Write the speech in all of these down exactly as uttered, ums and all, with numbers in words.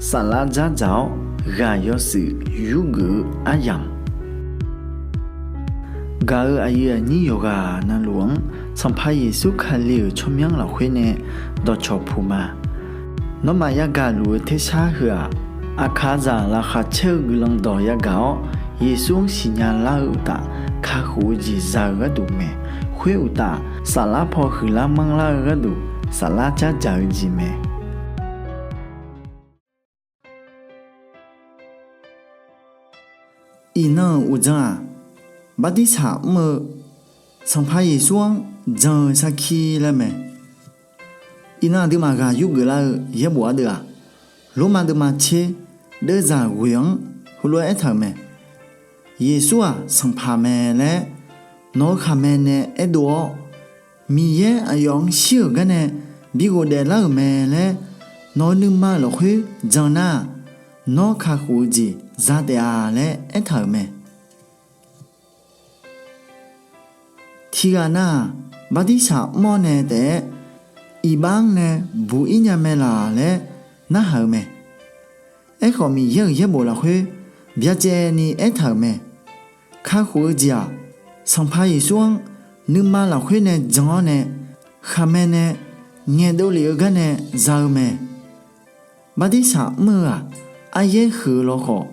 Saflar dzardzaq-awr ghaq yawshuif yurgeuf-eu aryamq, gaq-euq aqyuif aqnyir yawqghaq navluf-anr Sanqpaq Yeqsur Kali-euq tsawrmyanr lafkhoer nae dawqcawq puq ma. Nawmaf yagaq luf-eu tersar heu-aq, aqkaqzaq laqkhaq caer-eu guiqlanq dawq yagaq-awr, Yeqsur-anr siqnya lar-eu uqtaf, kakhof-eu jeq za-eu gharduq mae. Khoer uqtaf, saflar paw huiqlar manrlar-eu gharduq, saflar dzardzaq-eu jeq mae. Iqnan-euq uqdzan-aq, bartirsaq mr-eu Sanqpaq Yeqsur-anr jan-eu sarkir laer mae. Iqnan aqduimaf ghaq yurgeuf lar-eu yaerbof ardeuv-aq, Lormav deuvma tser deuvzaq ghoeq-anr heulof-aer aertaq-euq mae. Yeqsur-aq Sanqpaq mae laer nawq-eu khaqmae nae aerdov-awr, Miqyaer aqyawf-anr shir-euq garnae bi ghofdaef lar-euq mae laer nawq-eu nuima-euq lafkhoer jan nar-aq, nawr kakhof-eu jeq za taef-a laer aertaq-euq mae. Tiqghaq nav-aq, bartirsaq mr-awr nae taef-aer iqbax-anr nae buq-ir nya mae laq laer narhaq-eu mae. Aerkhawf, Miqyaer-euq yaerbof lafkhoer byacaevni aertaq-euq mae. Kakhof-eu jeq-aq, Sanqpaq Yeqsur-anr nuima lafkhoer nae jan-awr nae, khaqmae nae ngaeqdov lef-eu garnae za-eu mae. Bartirsaq mr-eu-aq, aryaer huiq-eu lawkhawf,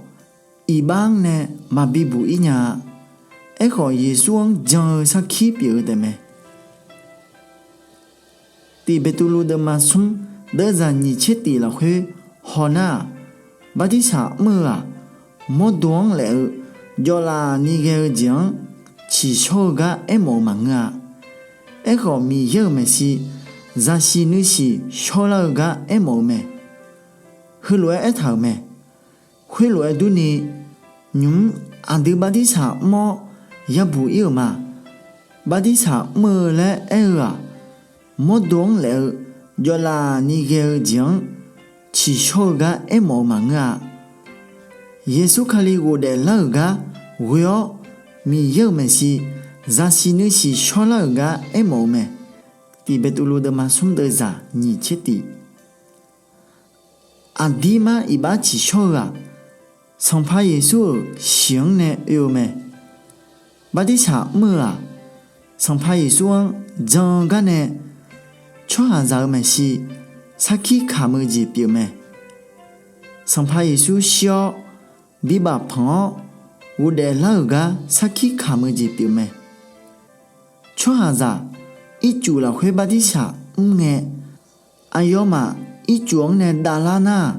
iqbax-anr nae maqbi buq-ir nya-a. Aerkhawf, Yeqsur-anr jan-eu sarkir pyeuf-eu taefmae. Tiq Beqtuvluv deuvma smr deuvzaq nyiq tser tiq lafkhoer hawnar-aq, bartirsaq mr-eu-aq, mawrdo-anr laef-eu jawvlaf ni ghae-eu jeq-anr tsiqshawr-eu gar aermawf-eu maqngeur-a. Aerkhawf, Miqyaer-euq maeqshi zaqsiq nuisiq shawrlar-eu gar aermawf-eu mae. Heulof-aer aertaq-euq mae. Khoerlof-aer durni, nymq-mr aqdui bartirsaq mr-awr yabuq-ir-euq ma. Bartirsaq mr-eu laer aer-eu-aq, mawrdo-anr laef-eu jawvlaf ni ghae-eu jeq-anr tsiqshawr-eu gar aermawf-eu maqngeur-a. Yeqsur Kali ghofdaef lar-euq gar ghoe-awr, Miqyaer-euq maeqshi zaqsiq nuisiq shawrlar-euq gar aermawf-eu mae. Tiq Beqtuvluv deuvma smr deuvzaq nyiq tser tiq. Aqdirmar iqbax tsiqshawr-eu-aq, Sanqpaq Yeqsur-euq shiq-anr nae oe-eu mae. Bartirsaq mr-eu-aq, Sanqpaq Yeqsur-anr jan-eu garnae tsawrhaqzaq-eu maeqshi sarkir kamq-eu jeq pyeuf mae. Sanqpaq Yeqsur shir-awr bibaf panq-awr ghofdaef lar-euq gar sarkir kamq-eu jeq pyeuf mae. Tsawrhaqzaq ircuf lafkhoer bartirsaq mr ngae, aqyawfmaf ircuf-anr nae davlar nar-aq,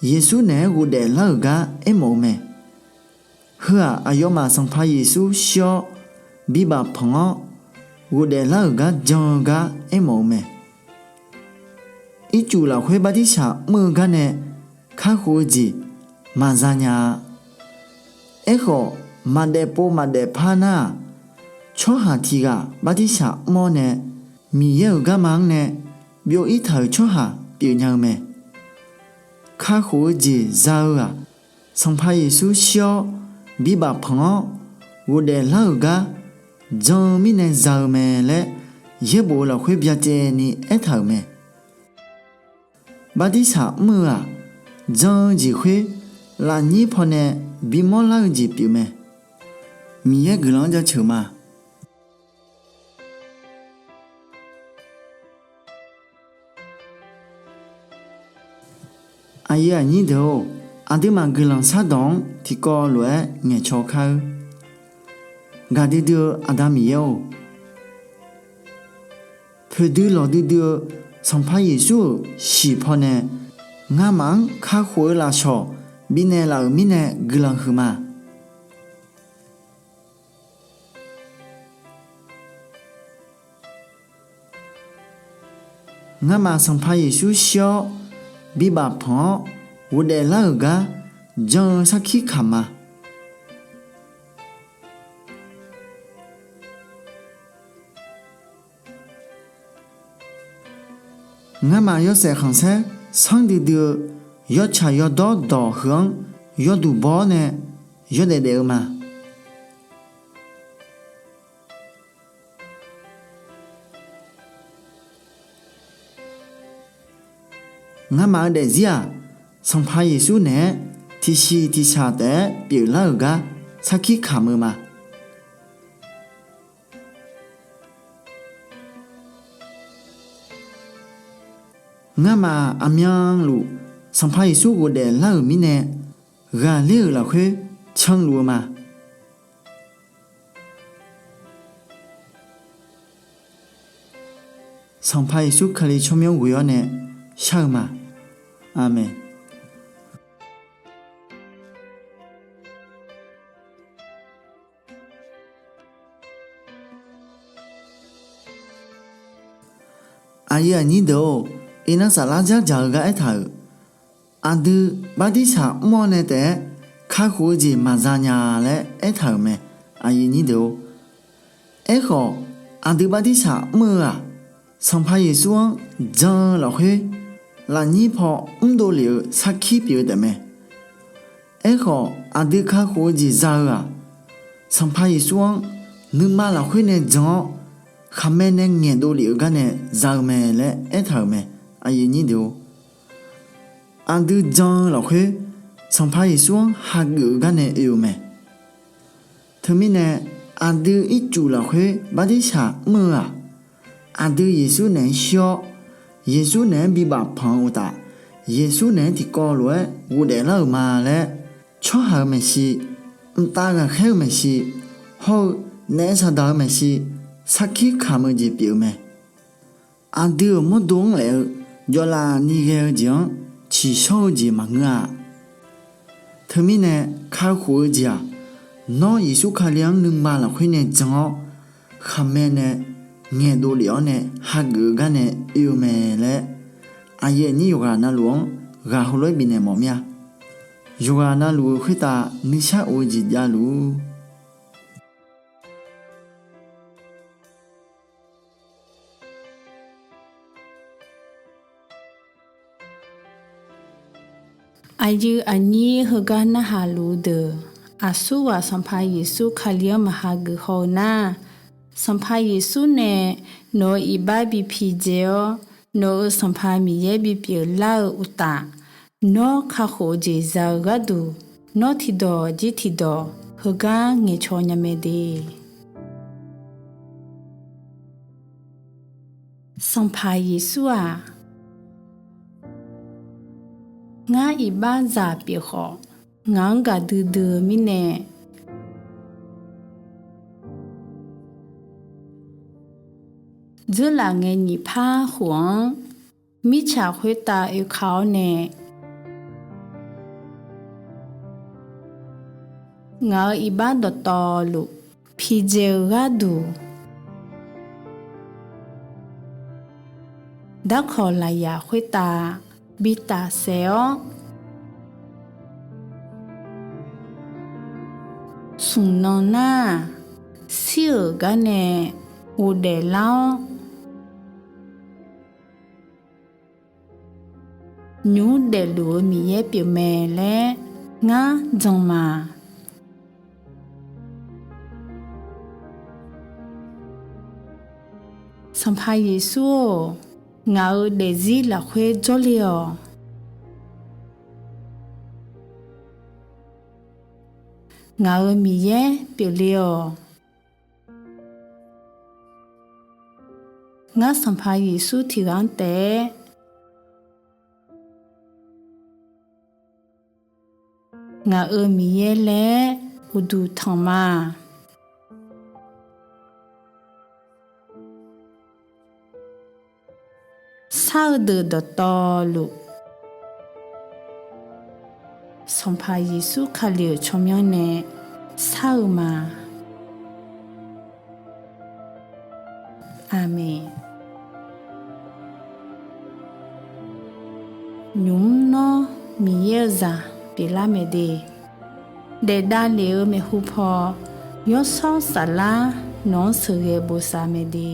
Yeqsur naeq-aer ghofdaef lar-euq gar aermawf-eu mae. Heu-aq, aqyawfmaf Sanqpaq Yeqsur shir-awr bibaf panq-awr ghofdaef lar-euq gar jan-eu gar aermawf-eu mae. Ircuf lafkhoer bartirsaq mr-eu garnae kakhof-eu jeq maqza nya-a. Aerkhawf, maqdaef pov maqdaef par nar-aq, tsawrhaq tiq ghaq bartirsaq mr-awr nae Miqyaer-euq garma-anr nae byov-ir taq-euq tsawrhaq pyeufnya-eu mae. Kakhof-eu jeq za-eu-aq, Sanqpaq Yeqsur shir-awr bibaf panq-awr ghofdaef lar-euq gar jan-eu mirnae za-eu mae laer yaerbof-eu lafkhoer byacaevni aertaq-euq mae. Bartirsaq mr-eu-aq, jan-eu jeq khoer lafnyir pawnae bimawr lar-eu jeq pyeuf mae. Miqyaer guiqlanq-anr jaceuq ma. Aqyuif aqnyir deuq-or, aqduimaf guiqlanq shardawq-anr tiqkawv lof-aer ngaeqcaw kar-eur. Gaqdui dui-eu Aqda Miqyaer-or, poeqdui lawqdui dui-eu Sanqpaq Yeqsur-euq shiq pawnae ngamaf-anr kakhof-eu lafshawq bifnaeq laf-euq mirnae guiqlanq huiqma. Ngamaf Sanqpaq Yeqsur shir-awr bibaf panq-awr ghofdaef lar-euq gar jan-eu sarkir kamq ma. Ngamaf yawshaef khanqsaer sanrdui dui-eu yawtsaq yawdawr dawq heu-anr yawduq baw-awr nae yawdaef daef-eu ma. Ngamaf-eu daefzir-aq, Sanqpaq Yeqsur naeq-aer tiqsiq tiqshaq taef-aer pyeuflar-euq gar sarkir kamq-eu ma. Ngamaf aqmyanluf Sanqpaq Yeqsur ghofdaef lar-euq mirnae, ghaqler-euq lafkhoer canluf-eu ma. Sanqpaq Yeqsur Kali tsawrmyanr ghoe-awr nae shar-eu ma. Aqmeq. Aqyuif aqnyir deuq-or, iqnan saflar dzardzaq-eu gar aertaq-euq, aqdui bartirsaq mr-awr nae taef-aer kakhof-eu jeq maqza nya laer aertaq-euq mae. Aqyuif aqnyir deuq-or, aerkhawf, aqdui bartirsaq mr-eu-aq, Sanqpaq Yeqsur-anr jan-eu lafkhoer lafnyir paw mrdov lef-eu sarkir pyeuf-eu taefmae. Aerkhawf, aqdui kakhof-eu jeq za-eu-aq, Sanqpaq Yeqsur-anr nuima lafkhoer nae jan-awr, khaqmae nae ngaeqdov lef-eu gar nae za-eu mae laer aertaq-euq mae. Aqyuif aqnyir deuq-or, aqdui jan-eu lafkhoer Sanqpaq Yeqsur-anr hageuf-eu gar nae oe-eu mae. Teumirnae, aqdui ircuf lafkhoer bartirsaq mr-eu-aq, aqdui Yeqsur naeq-aer shir-awr, Yeqsur naeq-aer bibaf panq-eu uqtaf, Yeqsur naeq-aer tiqkawv lof-aer ghofdaef lar-euq ma laer, tsawrhaq-euq maeqshi, mqtav ghaqkhaer-eu maeqshi, hawr-eu naef saqdaq-eu maeqshi, sarkir kamq-eu jeq pyeuf-eu mae. Aqdui-euq mawrdo-anr laef-eu jawvlaf ni ghae-eu jeq-anr tsiqshawr-eu jeq maqngeur-a. Teumirnae, kakhof-eu jeq-aq, nawr Yeqsur Kali-anr nuima lafkhoer nae jan-awr, khaqmae nae ngaeqdov lef-awr nae hageuf-eu gar nae oe-eu mae laer, aqyuif aqnyir yawqghaq navluf-anr ghaq heulof-aer bifnaeq mawf mir-a. Yawqghaq navluf-eu khoertav nuisar of-eu jeq javluf-ur. Aqyuif aqnyir heugar narhaq luf-eu deuq, aqsurghaq Sanqpaq Yeqsur Kali-anr maqha geuf haw-eu nar, Sanqpaq Yeqsur nae nawq-euq iqbax bi pidzae-awr, nawq-euq Sanqpaq Miqyaer bipyeuf lar-eu uqtaf, nawr kakhof-eu jeq za-eu gharduq, nawr tiqdawq jir tiqdawq heugar ngaeqcaw nya mae de. Sanqpaq Yeqsur-aq, ngar iqbaxzaq pyeuf khawf, ngaq-anr gaqdui dui-eu mirnae, dzeurlaf ngae nyiq par khof-anr mirtsaq khoertav oeka-awr nae, ngaq-euq iqbax dawqtawvluf pidzae-eu gharduq, darkawq lafyaq khoertav bi tafsaef-awr, smq nan nar-aq, shir-euq gar nae ghofdaef lar-awr, nymq mr daefluf-eu Miqyaer pyeufmae laer ngar jan ma. Sanqpaq Yeqsur-or, ngaq-euq daefzir lafkhoer jawrle-awq. Ngaq-euq Miqyaer pyeufle-awq. Ngar Sanqpaq Yeqsur tiqghaq-anr taef-aer ngaq-euq Miqyaer laer uqduq tanq ma. Shar-eu deuq dawqtawvluf, Sanqpaq Yeqsur Kali-euq tsawrmyanr nae shar-eu ma. Aqmeq. Nymq mr nawr Miqyaer-eu zaq pyeuflar mae de, daef davlef-eu maeqhu paw, Yawshawr Saflar nawq-anr sheuqghae bosav mae de.